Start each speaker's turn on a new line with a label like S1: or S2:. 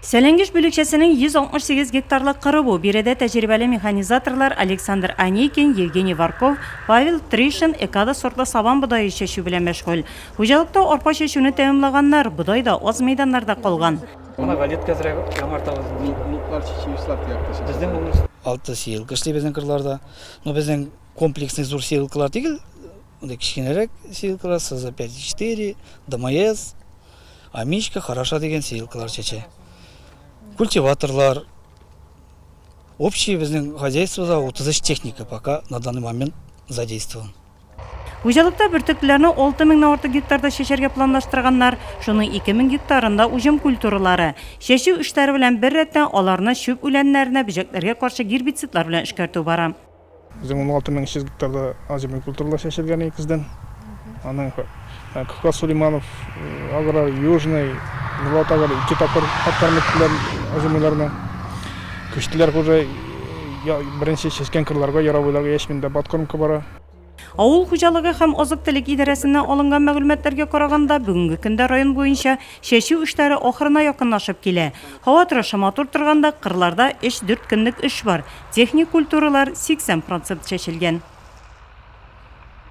S1: Сәләнгеш бүлекчәсенең 168 гектарлык кыры бу. Биредә тәҗрибәле механизаторлар Александр Аникин, Евгений Варков, Павел Тришин Экада сортлы сабан бодае чәчү белән мәшгуль. Хуҗалыкта арпа чәчүне тәмамлаганнар, бодай да аз мәйданнарда калган.
S2: Многолетка әзрәк яңартабыз.
S3: Нуклар чәчү якта чәчәсез.
S2: Безнең
S4: Алты сеялка эшли безнең кырларда. Но безнең комплексный зур сеялкалар түгел, мондый кечкенәрәк сеялкалар, СЗ-5,4, ДМС. Амичка хороша дигән сеялкалар чәчә. Культиваторлар. Общий безнең хозяйствода 33 техника пока на данный момент задействован.
S1: Хуҗалыкта бөртеклеләрне 6 меңнән артык гектарда чәчәргә планлаштырганнар, шуның 2 мең гектарында уҗым культуралары. Чәчү эшләре белән беррәттән аларны чүп үләннәренә, бөҗәкләргә каршы гербицидлар белән эшкәртү бара.
S5: Безнең 16300 гектарда озимый культуралар чәчелгән икездән. Аның Кавказ Сулейманов, Аграр, Южный, Нурлат Агро ике тапкыр подкорм иттеләр озимыйларны. Күчтеләр уже беренче чәчкән кырларга, яровойларга ячмень дә подкормка бара.
S1: Авыл хуҗалыгы һәм азык-төлек идарәсеннән алынган мәгълүматларга караганда, бүгенге көндә район буенча чәчү эшләре ахырына якынлашып килә. Һава торышы матур торганда, кырларда өч-дүрт көнлек эш бар. Техник культуралар 80 процент чәчелгән.